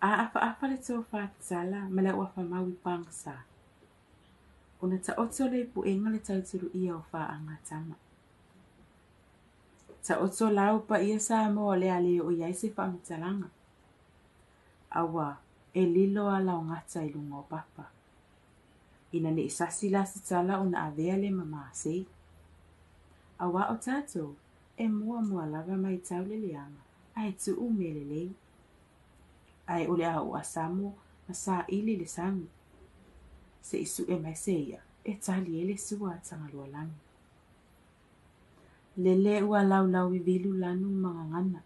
A afaafa le tofa tatala ma le auafamau i pagasa, ona taoto lea i puega le tautuluia o faagatama. Taoto lau paia Samoa o le a le oo i ai se faamatalaga. Aua e lilo a laogata i luga o papa. Ina ne i sasi la se tala ona avea lea ma masei. Aua o tatou, e muamua lava matau le leaga ae tuu mea lelei. Ae o le a oo a samo ma saili le sami. Se i sue mai se i'a e tali ai le sua a Tagaloalagi. Lele ua laulauivilu lanu ma gagana.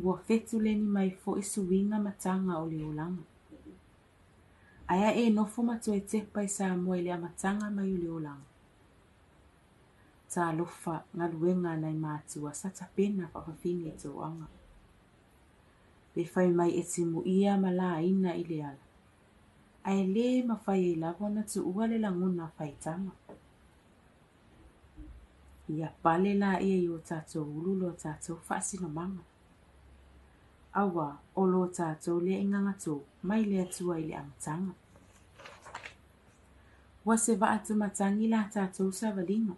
Ua fetuleni mai foi suiga ma taga o le olaga. Ae a e nofo ma toe tepa i Samoa i le amataga mai o le olaga? Talofa galuega a nai matua sa tapena faafafine i toaga. Pe fai mai e timuia ma laina i le ala, ae le mafai ai lava ona tuua le lagona faitama. Ia pale laia i o tatou ulu lo tatou faasinomaga. Aua o lo tatou lea i Gagatō mai le Atua i le amataga. Ua se vaa tumatagi la tatou savaliga.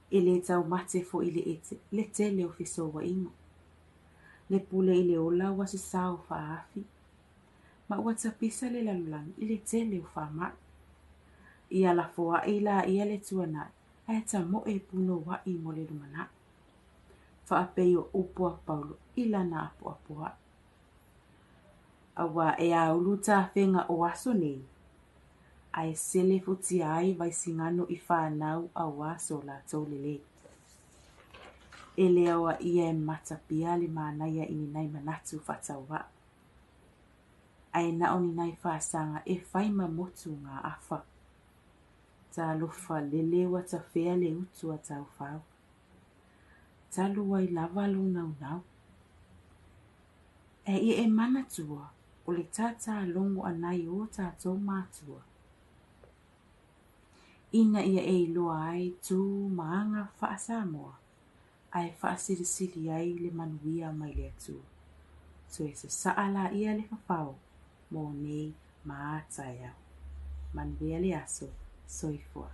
E le taumate foi le ete le tele o fesouaiga. Le pule i le ola ua se sao faaafi. Ma ua tapisa le lalolagi i le tele o faamai. Ia lafoai laia le tuanai ae tamoe punouai mo le lumanai. Faapei o upu a Paulo i lana apoapoai. Aua e aulu tafega o aso nei, ae selefutia ai Vaisigano i fanau aua so latou lelei. E le aoaia e matapia le manaia i ni nai manatu faatauvaa, ae na o ni nai faasaga e fai ma motu gaafa. Talofa lele ua tafea le utu a taufao. Talu ai lava lou naunau. Ae ia e manatua o le tātālogo a nai o tatou matua, ina ia e iloa ai tu ma aga faa-Samoa ae faasilisili ai le manuia mai le Atua. Toe sasaa laia le fafao mo nei ma a taeao. Manuia le aso. Soifua.